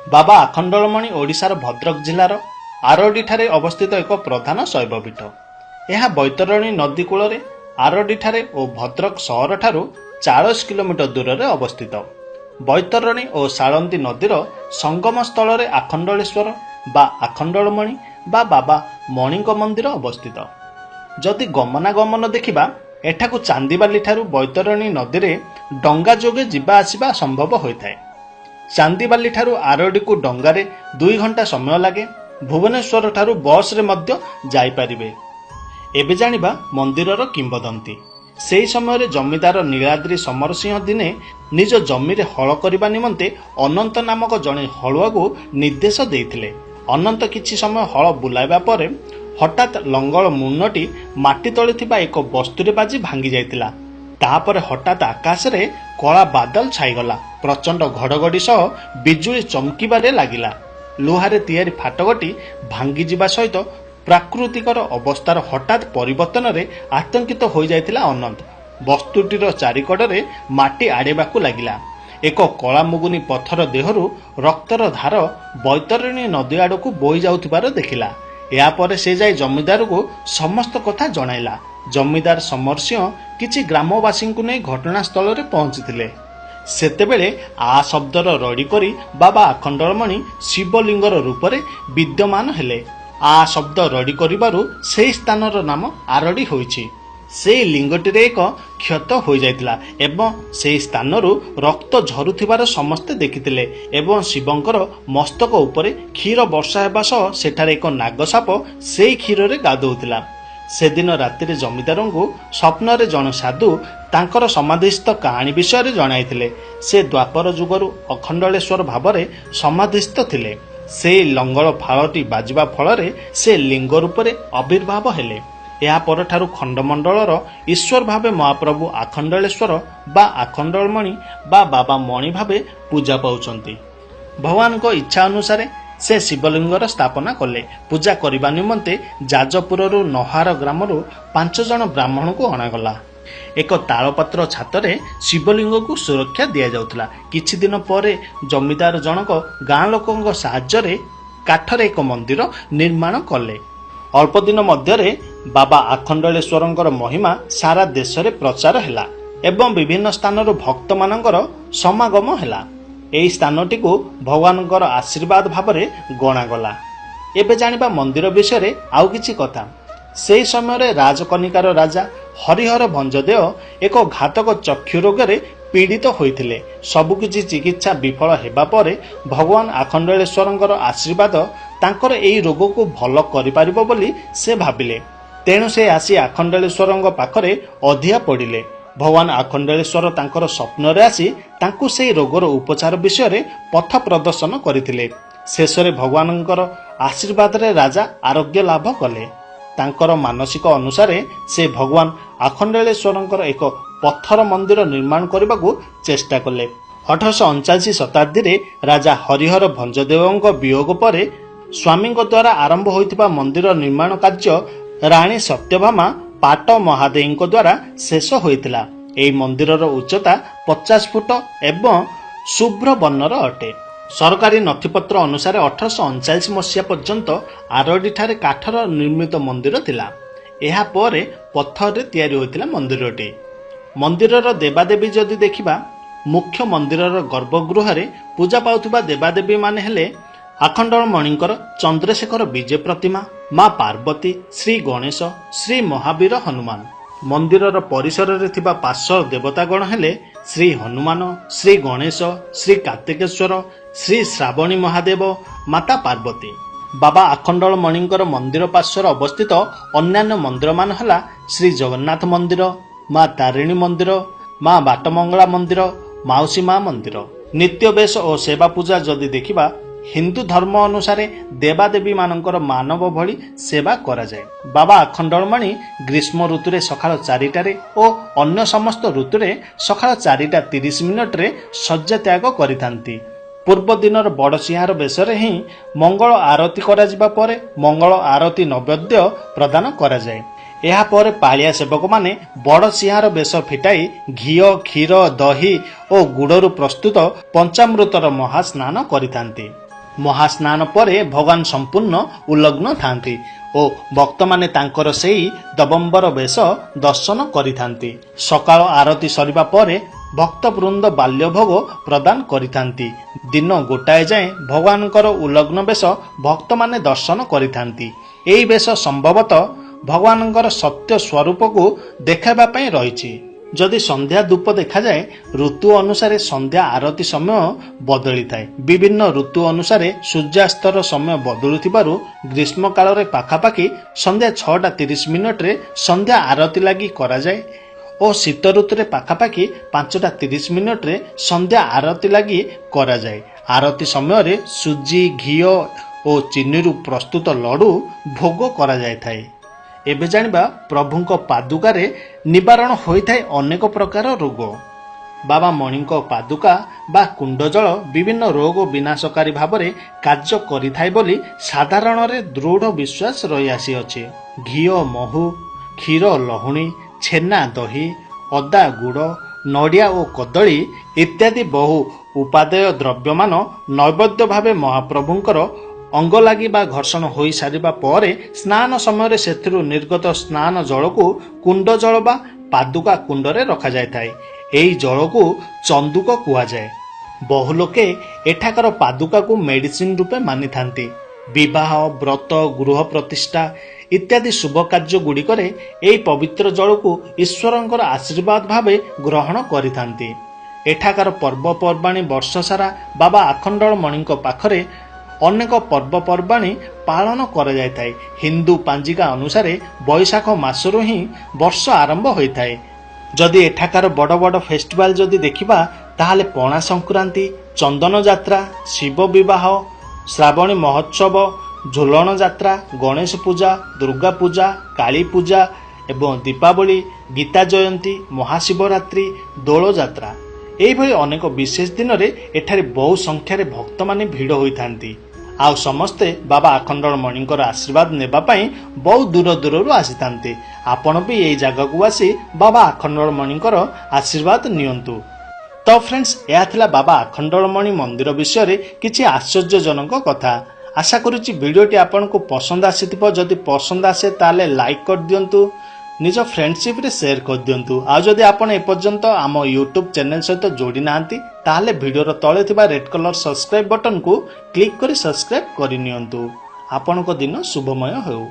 ବାବା ଆଖଣ୍ଡଳମଣି ଓଡ଼ିଶାର ଭଦ୍ରକ ଜିଲ୍ଲାର ଆରଡ଼ିଠାରେ ଅବସ୍ଥିତ ଏକ ପ୍ରଧାନ ଶୈବପୀଠ। ଏହା ବୈତରଣୀ ନଦୀ କୂଳରେ ଆରଡ଼ିଠାରେ ଓ ଭଦ୍ରକ ସହରଠାରୁ 40 କିଲୋମିଟର ଦୂରରେ ଅବସ୍ଥିତ। ବୈତରଣୀ ଓ ସାଳନ୍ଦୀ ନଦୀର ସଙ୍ଗମ ସ୍ଥଳରେ ଆଖଣ୍ଡଳେଶ୍ୱର ବା ଆଖଣ୍ଡଳମଣି ବା ବାବା ମଣିଙ୍କ ମନ୍ଦିର ଅବସ୍ଥିତ। ଯଦି ଗମନାଗମନ ଦେଖିବା, ଏଠାକୁ ଚାନ୍ଦିବାଲିଠାରୁ ବୈତରଣୀ ନଦୀରେ ଡଙ୍ଗା ଯୋଗେ ଯିବା ଆସିବା ସମ୍ଭବ ହୋଇଥାଏ। ଚାନ୍ଦିବାଲିଠାରୁ ଆରଡ଼ିକୁ ଡଙ୍ଗାରେ 2 ଘଣ୍ଟା ସମୟ ଲାଗେ। ଭୁବନେଶ୍ୱରଠାରୁ ବସ୍ରେ ମଧ୍ୟ ଯାଇପାରିବେ। ଏବେ ଜାଣିବା ମନ୍ଦିରର କିମ୍ବଦନ୍ତୀ। ସେହି ସମୟରେ ଜମିଦାର ନୀଳାଦ୍ରି ସମରସିଂହ ଦିନେ ନିଜ ଜମିରେ ହଳ କରିବା ନିମନ୍ତେ ଅନନ୍ତ ନାମକ ଜଣେ ହଳୁଆକୁ ନିର୍ଦ୍ଦେଶ ଦେଇଥିଲେ। ଅନନ୍ତ କିଛି ସମୟ ହଳ ବୁଲାଇବା ପରେ ହଠାତ୍ ଲଙ୍ଗଳ ମୁନଟି ମାଟି ତଳେ ଥିବା ଏକ ବସ୍ତୁରେ ବାଜି ଭାଙ୍ଗି ଯାଇଥିଲା। ତାପରେ ହଠାତ୍ ଆକାଶରେ କଳା ବାଦଲ ଛାଇଗଲା। ପ୍ରଚଣ୍ଡ ଘଡ଼ଘଡ଼ି ସହ ବିଜୁଳି ଚମକିବାରେ ଲାଗିଲା। ଲୁହାରେ ତିଆରି ଫାଟକଟି ଭାଙ୍ଗିଯିବା ସହିତ ପ୍ରାକୃତିକର ଅବସ୍ଥାର ହଠାତ୍ ପରିବର୍ତ୍ତନରେ ଆତଙ୍କିତ ହୋଇଯାଇଥିଲା ଅନନ୍ତ। ବସ୍ତୁଟିର ଚାରିକଡ଼ରେ ମାଟି ଆଡ଼େଇବାକୁ ଲାଗିଲା। ଏକ କଳା ମୁଗୁନି ପଥର ଦେହରୁ ରକ୍ତର ଧାର ବୈତରଣୀ ନଦୀ ଆଡ଼କୁ ବୋହି ଯାଉଥିବାର ଦେଖିଲା। ଏହାପରେ ସେ ଯାଇ ଜମିଦାରକୁ ସମସ୍ତ କଥା ଜଣାଇଲା। ଜମିଦାର ସମରସିଂହ କିଛି ଗ୍ରାମବାସୀଙ୍କୁ ନେଇ ଘଟଣାସ୍ଥଳରେ ପହଞ୍ଚିଥିଲେ। ସେତେବେଳେ ଆ ଶବ୍ଦର ରଡ଼ି କରି ବାବା ଆଖଣ୍ଡଳମଣି ଶିବଲିଙ୍ଗର ରୂପରେ ବିଦ୍ୟମାନ ହେଲେ। ଆ ଶବ୍ଦ ରଡ଼ି କରିବାରୁ ସେହି ସ୍ଥାନର ନାମ ଆରଡ଼ି ହୋଇଛି। ସେଇ ଲିଙ୍ଗଟିରେ ଏକ କ୍ଷତ ହୋଇଯାଇଥିଲା ଏବଂ ସେହି ସ୍ଥାନରୁ ରକ୍ତ ଝରୁଥିବାର ସମସ୍ତେ ଦେଖିଥିଲେ ଏବଂ ଶିବଙ୍କର ମସ୍ତକ ଉପରେ କ୍ଷୀର ବର୍ଷା ହେବା ସହ ସେଠାରେ ଏକ ନାଗସାପ ସେଇ କ୍ଷୀରରେ ଗାଧୋଉଥିଲା। ସେଦିନ ରାତିରେ ଜମିଦାରଙ୍କୁ ସ୍ୱପ୍ନରେ ଜଣେ ସାଧୁ ତାଙ୍କର ସମାଧିସ୍ଥ କାହାଣୀ ବିଷୟରେ ଜଣାଇଥିଲେ। ସେ ଦ୍ୱାପର ଯୁଗରୁ ଅଖଣ୍ଡଳେଶ୍ୱର ଭାବରେ ସମାଧିସ୍ଥ ଥିଲେ। ସେଇ ଲଙ୍ଗଳ ଫାଳଟି ବାଜିବା ଫଳରେ ସେ ଲିଙ୍ଗ ରୂପରେ ଆବିର୍ଭାବ ହେଲେ। ଏହା ପରଠାରୁ ଖଣ୍ଡମଣ୍ଡଳର ଈଶ୍ୱର ଭାବେ ମହାପ୍ରଭୁ ଆଖଣ୍ଡଳେଶ୍ୱର ବା ଆଖଣ୍ଡଳମଣି ବା ବାବା ମଣି ଭାବେ ପୂଜା ପାଉଛନ୍ତି। ଭଗବାନଙ୍କ ଇଚ୍ଛା ଅନୁସାରେ ସେ ଶିବଲିଙ୍ଗର ସ୍ଥାପନା କଲେ। ପୂଜା କରିବା ନିମନ୍ତେ ଯାଜପୁରରୁ ନହାର ଗ୍ରାମରୁ 5 ଜଣ ବ୍ରାହ୍ମଣଙ୍କୁ ଅଣାଗଲା। ଏକ ତାଳପତ୍ର ଛାତରେ ଶିବଲିଙ୍ଗକୁ ସୁରକ୍ଷା ଦିଆଯାଉଥିଲା। କିଛି ଦିନ ପରେ ଜମିଦାର ଜଣକ ଗାଁ ଲୋକଙ୍କ ସାହାଯ୍ୟରେ କାଠରେ ଏକ ମନ୍ଦିର ନିର୍ମାଣ କଲେ। ଅଳ୍ପ ଦିନ ମଧ୍ୟରେ ବାବା ଆଖଣ୍ଡଳେଶ୍ୱରଙ୍କର ମହିମା ସାରା ଦେଶରେ ପ୍ରଚାର ହେଲା ଏବଂ ବିଭିନ୍ନ ସ୍ଥାନରୁ ଭକ୍ତମାନଙ୍କର ସମାଗମ ହେଲା। ଏହି ସ୍ଥାନଟିକୁ ଭଗବାନଙ୍କର ଆଶୀର୍ବାଦ ଭାବରେ ଗଣାଗଲା। ଏବେ ଜାଣିବା ମନ୍ଦିର ବିଷୟରେ ଆଉ କିଛି କଥା। ସେହି ସମୟରେ ରାଜକନିକାର ରାଜା ହରିହର ଭଞ୍ଜଦେଓ ଏକ ଘାତକ ଚକ୍ଷୁ ରୋଗରେ ପୀଡ଼ିତ ହୋଇଥିଲେ। ସବୁକିଛି ଚିକିତ୍ସା ବିଫଳ ହେବା ପରେ ଭଗବାନ ଆଖଣ୍ଡଳେଶ୍ୱରଙ୍କର ଆଶୀର୍ବାଦ ତାଙ୍କର ଏହି ରୋଗକୁ ଭଲ କରିପାରିବ ବୋଲି ସେ ଭାବିଲେ। ତେଣୁ ସେ ଆସି ଆଖଣ୍ଡଳେଶ୍ୱରଙ୍କ ପାଖରେ ଅଧିଆ ପଡ଼ିଲେ। ଭଗବାନ ଆଖଣ୍ଡଳେଶ୍ୱର ତାଙ୍କର ସ୍ୱପ୍ନରେ ଆସି ତାଙ୍କୁ ସେହି ରୋଗର ଉପଚାର ବିଷୟରେ ପଥ ପ୍ରଦର୍ଶନ କରିଥିଲେ। ଶେଷରେ ଭଗବାନଙ୍କର ଆଶୀର୍ବାଦରେ ରାଜା ଆରୋଗ୍ୟ ଲାଭ କଲେ। ତାଙ୍କର ମାନସିକ ଅନୁସାରେ ସେ ଭଗବାନ ଆଖଣ୍ଡଳେଶ୍ୱରଙ୍କର ଏକ ପଥର ମନ୍ଦିର ନିର୍ମାଣ କରିବାକୁ ଚେଷ୍ଟା କଲେ। 1839 ଶତାବ୍ଦୀରେ ରାଜା ହରିହର ଭଞ୍ଜଦେଓଙ୍କ ବିୟୋଗ ପରେ ସ୍ୱାମୀଙ୍କ ଦ୍ୱାରା ଆରମ୍ଭ ହୋଇଥିବା ମନ୍ଦିର ନିର୍ମାଣ କାର୍ଯ୍ୟ ରାଣୀ ସତ୍ୟଭାମା ପାଟ ମହାଦେଈଙ୍କ ଦ୍ୱାରା ଶେଷ ହୋଇଥିଲା। ଏହି ମନ୍ଦିରର ଉଚ୍ଚତା 50 ଫୁଟ ଏବଂ ଶୁଭ୍ର ବର୍ଣ୍ଣର ଅଟେ। ସରକାରୀ ନଥିପତ୍ର ଅନୁସାରେ 1839 ମସିହା ପର୍ଯ୍ୟନ୍ତ ଆରଡ଼ିଠାରେ କାଠର ନିର୍ମିତ ମନ୍ଦିର ଥିଲା। ଏହାପରେ ପଥରରେ ତିଆରି ହୋଇଥିଲା ମନ୍ଦିରଟି। ମନ୍ଦିରର ଦେବାଦେବୀ ଯଦି ଦେଖିବା, ମୁଖ୍ୟ ମନ୍ଦିରର ଗର୍ଭଗୃହରେ ପୂଜା ପାଉଥିବା ଦେବାଦେବୀମାନେ ହେଲେ ଆଖଣ୍ଡଳମଣିଙ୍କର ଚନ୍ଦ୍ରଶେଖର ବିଜେ ପ୍ରତିମା, ମା ପାର୍ବତୀ, ଶ୍ରୀ ଗଣେଶ, ଶ୍ରୀ ମହାବୀର ହନୁମାନ। ମନ୍ଦିରର ପରିସରରେ ଥିବା ପାର୍ଶ୍ୱ ଦେବତାଗଣ ହେଲେ ଶ୍ରୀ ହନୁମାନ, ଶ୍ରୀ ଗଣେଶ, ଶ୍ରୀ କାର୍ତ୍ତିକେଶ୍ୱର, ଶ୍ରୀ ଶ୍ରାବଣୀ ମହାଦେବ, ମାତା ପାର୍ବତୀ। ବାବା ଆଖଣ୍ଡଳମଣିଙ୍କର ମନ୍ଦିର ପାର୍ଶ୍ୱରେ ଅବସ୍ଥିତ ଅନ୍ୟାନ୍ୟ ମନ୍ଦିରମାନ ହେଲା ଶ୍ରୀ ଜଗନ୍ନାଥ ମନ୍ଦିର, ମା ତାରିଣୀ ମନ୍ଦିର, ମା ବାଟମଙ୍ଗଳା ମନ୍ଦିର, ମାଉସୀ ମା ମନ୍ଦିର। ନିତ୍ୟବେଶ ଓ ସେବା ପୂଜା ଯଦି ଦେଖିବା, ହିନ୍ଦୁ ଧର୍ମ ଅନୁସାରେ ଦେବାଦେବୀମାନଙ୍କର ମାନବ ଭଳି ସେବା କରାଯାଏ। ବାବା ଆଖଣ୍ଡଳମଣି ଗ୍ରୀଷ୍ମ ଋତୁରେ ସକାଳ 4ଟାରେ ଓ ଅନ୍ୟ ସମସ୍ତ ଋତୁରେ ସକାଳ 4ଟା 30 ମିନିଟରେ ଶଯ୍ୟା ତ୍ୟାଗ କରିଥାନ୍ତି। ପୂର୍ବ ଦିନର ବଡ଼ସିଂହାର ବେଶରେ ହିଁ ମଙ୍ଗଳ ଆରତୀ କରାଯିବା ପରେ ମଙ୍ଗଳ ଆରତୀ ନୈବେଦ୍ୟ ପ୍ରଦାନ କରାଯାଏ। ଏହାପରେ ପାଳିଆ ସେବକମାନେ ବଡ଼ସିଂହାର ବେଶ ଫିଟାଇ ଘିଅ, କ୍ଷୀର, ଦହି ଓ ଗୁଡ଼ରୁ ପ୍ରସ୍ତୁତ ପଞ୍ଚାମୃତର ମହାସ୍ନାନ କରିଥାନ୍ତି। ମହାସ୍ନାନ ପରେ ଭଗବାନ ସମ୍ପୂର୍ଣ୍ଣ ଉଲଗ୍ନ ଥାନ୍ତି ଓ ଭକ୍ତମାନେ ତାଙ୍କର ସେଇ ଦବମ୍ବର ବେଶ ଦର୍ଶନ କରିଥାନ୍ତି। ସକାଳ ଆରତି ସରିବା ପରେ ଭକ୍ତବୃନ୍ଦ ବାଲ୍ୟଭୋଗ ପ୍ରଦାନ କରିଥାନ୍ତି। ଦିନ 1ଟାଏ ଯାଏଁ ଭଗବାନଙ୍କର ଉଲଗ୍ନ ବେଶ ଭକ୍ତମାନେ ଦର୍ଶନ କରିଥାନ୍ତି। ଏହି ବେଶ ସମ୍ଭବତଃ ଭଗବାନଙ୍କର ସତ୍ୟ ସ୍ୱରୂପକୁ ଦେଖାଇବା ପାଇଁ ରହିଛି। ଯଦି ସନ୍ଧ୍ୟା ଧୂପ ଦେଖାଯାଏ, ଋତୁ ଅନୁସାରେ ସନ୍ଧ୍ୟା ଆରତି ସମୟ ବଦଳିଥାଏ। ବିଭିନ୍ନ ଋତୁ ଅନୁସାରେ ସୂର୍ଯ୍ୟାସ୍ତର ସମୟ ବଦଳୁଥିବାରୁ ଗ୍ରୀଷ୍ମ କାଳରେ ପାଖାପାଖି ସନ୍ଧ୍ୟା 6ଟା 30 ମିନିଟରେ ସନ୍ଧ୍ୟା ଆରତି ଲାଗି କରାଯାଏ ଓ ଶୀତ ଋତୁରେ ପାଖାପାଖି 5ଟା 30 ମିନିଟରେ ସନ୍ଧ୍ୟା ଆରତି ଲାଗି କରାଯାଏ। ଆରତି ସମୟରେ ସୁଜି, ଘିଅ ଓ ଚିନିରୁ ପ୍ରସ୍ତୁତ ଲଡ଼ୁ ଭୋଗ କରାଯାଇଥାଏ। ଏବେ ଜାଣିବା, ପ୍ରଭୁଙ୍କ ପାଦୁକାରେ ନିବାରଣ ହୋଇଥାଏ ଅନେକ ପ୍ରକାର ରୋଗ। ବାବା ମଣିଙ୍କ ପାଦୁକା ବା କୁଣ୍ଡ ଜଳ ବିଭିନ୍ନ ରୋଗ ବିନାଶକାରୀ ଭାବରେ କାର୍ଯ୍ୟ କରିଥାଏ ବୋଲି ସାଧାରଣରେ ଦୃଢ଼ ବିଶ୍ୱାସ ରହିଆସିଅଛି। ଘିଅ, ମହୁ, କ୍ଷୀର, ଲହୁଣୀ, ଛେନା, ଦହି, ଅଦା, ଗୁଡ଼, ନଡ଼ିଆ ଓ କଦଳୀ ଇତ୍ୟାଦି ବହୁ ଉପାଦେୟ ଦ୍ରବ୍ୟମାନ ନୈବେଦ୍ୟ ଭାବେ ମହାପ୍ରଭୁଙ୍କର ଅଙ୍ଗ ଲାଗି ବା ଘର୍ଷଣ ହୋଇସାରିବା ପରେ ସ୍ନାନ ସମୟରେ ସେଥିରୁ ନିର୍ଗତ ସ୍ନାନ ଜଳକୁ କୁଣ୍ଡ ଜଳ ବା ପାଦୁକା କୁଣ୍ଡରେ ରଖାଯାଇଥାଏ। ଏହି ଜଳକୁ ଚନ୍ଦୁକ କୁହାଯାଏ। ବହୁ ଲୋକେ ଏଠାକାର ପାଦୁକାକୁ ମେଡିସିନ ରୂପେ ମାନିଥାନ୍ତି। ବିବାହ, ବ୍ରତ, ଗୃହ ପ୍ରତିଷ୍ଠା ଇତ୍ୟାଦି ଶୁଭ କାର୍ଯ୍ୟ ଗୁଡ଼ିକରେ ଏହି ପବିତ୍ର ଜଳକୁ ଈଶ୍ୱରଙ୍କର ଆଶୀର୍ବାଦ ଭାବେ ଗ୍ରହଣ କରିଥାନ୍ତି। ଏଠାକାର ପର୍ବପର୍ବାଣୀ: ବର୍ଷ ସାରା ବାବା ଆଖଣ୍ଡଳମଣିଙ୍କ ପାଖରେ ଅନେକ ପର୍ବପର୍ବାଣୀ ପାଳନ କରାଯାଇଥାଏ। ହିନ୍ଦୁ ପାଞ୍ଜିକା ଅନୁସାରେ ବୈଶାଖ ମାସରୁ ହିଁ ବର୍ଷ ଆରମ୍ଭ ହୋଇଥାଏ। ଯଦି ଏଠାକାର ବଡ଼ ବଡ଼ ଫେଷ୍ଟିଭାଲ ଯଦି ଦେଖିବା, ତାହେଲେ ପଣା ସଂକ୍ରାନ୍ତି, ଚନ୍ଦନ ଯାତ୍ରା, ଶିବ ବିବାହ, ଶ୍ରାବଣୀ ମହୋତ୍ସବ, ଝୁଲଣ ଯାତ୍ରା, ଗଣେଶ ପୂଜା, ଦୁର୍ଗା ପୂଜା, କାଳୀ ପୂଜା ଏବଂ ଦୀପାବଳି, ଗୀତା ଜୟନ୍ତୀ, ମହାଶିବରାତ୍ରି, ଦୋଳ ଯାତ୍ରା, ଏହିଭଳି ଅନେକ ବିଶେଷ ଦିନରେ ଏଠାରେ ବହୁ ସଂଖ୍ୟାରେ ଭକ୍ତମାନେ ଭିଡ଼ ହୋଇଥାନ୍ତି। ଆଉ ସମସ୍ତେ ବାବା ଆଖଣ୍ଡଳମଣିଙ୍କର ଆଶୀର୍ବାଦ ନେବା ପାଇଁ ବହୁ ଦୂର ଦୂରରୁ ଆସିଥାନ୍ତି। ଆପଣ ବି ଏଇ ଜାଗାକୁ ଆସି ବାବା ଆଖଣ୍ଡଳମଣିଙ୍କର ଆଶୀର୍ବାଦ ନିଅନ୍ତୁ। ତ ଫ୍ରେଣ୍ଡସ୍, ଏହା ଥିଲା ବାବା ଆଖଣ୍ଡଳମଣି ମନ୍ଦିର ବିଷୟରେ କିଛି ଆଶ୍ଚର୍ଯ୍ୟଜନକ କଥା। ଆଶା କରୁଛି ଭିଡ଼ିଓଟି ଆପଣଙ୍କୁ ପସନ୍ଦ ଆସିଥିବ। ଯଦି ପସନ୍ଦ ଆସେ, ତାହେଲେ ଲାଇକ୍ କରିଦିଅନ୍ତୁ, ନିଜ ଫ୍ରେଣ୍ଡସିପ୍ରେ ସେୟାର କରିଦିଅନ୍ତୁ। ଆଉ ଯଦି ଆପଣ ଏପର୍ଯ୍ୟନ୍ତ ଆମ ୟୁଟ୍ୟୁବ୍ ଚ୍ୟାନେଲ୍ ସହିତ ଯୋଡ଼ି ନାହାନ୍ତି, ତାହେଲେ ଭିଡ଼ିଓର ତଳେ ଥିବା ରେଡ୍ କଲର୍ ସବସ୍କ୍ରାଇବ୍ ବଟନକୁ କ୍ଲିକ୍ କରି ସବସ୍କ୍ରାଇବ୍ କରିନିଅନ୍ତୁ। ଆପଣଙ୍କ ଦିନ ଶୁଭମୟ ହେଉ।